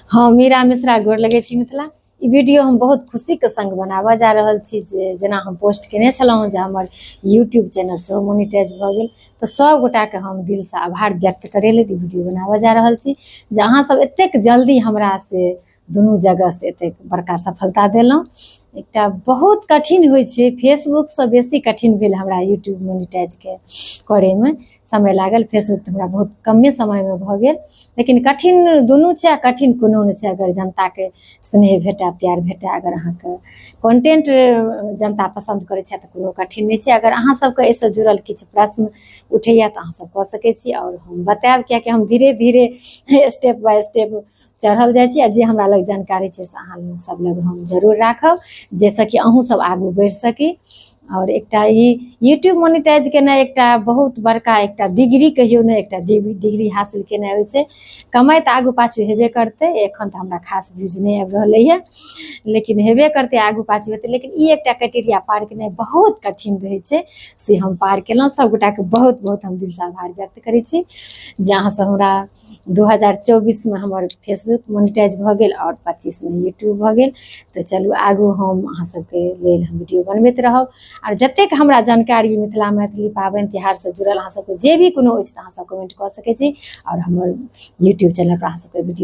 हँ, मीरा मिश्रा, गोर लगै छी मिथिला। ई वीडियो हम बहुत खुशीके संग बनाबऽ जा रहल छी जे जेना हम पोस्ट केने छलहुँ जे हमर यूट्यूब चैनल सेहो मोनिटाइज भऽ गेल, तऽ सब गोटाके हम दिलसँ आभार व्यक्त करै लेल ई वीडियो बनाबऽ जा रहल छी जे अहाँ सब एतेक जल्दी हमरा से दुनू जगहसँ एतेक बड़का सफलता देलहुँ। एकटा बहुत कठिन होइ छै, फेसबुकसँ बेसी कठिन भेल हमरा यूट्यूब मोनिटाइजके करैमे समय लागल। फेसबुक तऽ हमरा बहुत कमे समयमे भऽ गेल, लेकिन कठिन दुनू छै आ कठिन कोनो नहि छै। अगर जनताके स्नेह भेटए, प्यार भेटए, अगर अहाँके कंटेंट जनता पसन्द करै छथि, तऽ कोनो कठिन नहि छै। अगर अहाँ सबके एहिसँ जुड़ल किछु प्रश्न उठैया, तऽ अहाँ सब कऽ सकै छी आओर हम बतायब, कियाकि हम धीरे धीरे स्टेप बाय स्टेप चढ़ल जाइ छी आ जे हमरा लग जानकारी छै से अहाँ सब लग हम जरूर राखब, जाहिसँ कि अहूँ सब आगू बढ़ि सकी। आओर एकटा ई यूट्यूब मोनिटाइज केनाइ एकटा बहुत बड़का एकटा डिग्री कहियौ ने, एकटा डिग्री हासिल केनाइ होइ छै। कमाइ तऽ आगू पाछू हेबे करतै। एखन तऽ हमरा खास व्यूज नहि आबि रहलैए, लेकिन हेबे करतै, आगू पाछू हेतै। लेकिन ई एकटा क्राइटेरिया पार केनाइ बहुत कठिन रहै छै, से हम पार केलहुँ। सब गोटाके बहुत बहुत हम दिलसँ आभार व्यक्त करै छी जे अहाँ सब हमरा 2024मे हमर फेसबुक मोनिटाइज भऽ गेल आओर 25मे यूट्यूब भऽ गेल। तऽ चलू, आगू हम अहाँ सबके लेल हम वीडियो बनबैत रहब आर जतेक हमरा जानकारी मिथिला मैथिली पाबनि तिहारसँ जुड़ल अहाँ सबके जे भी कोनो अछि, तऽ अहाँ सब कमेंट कऽ सकै छी आओर हमर यूट्यूब चैनल पर अहाँ सबके वीडियो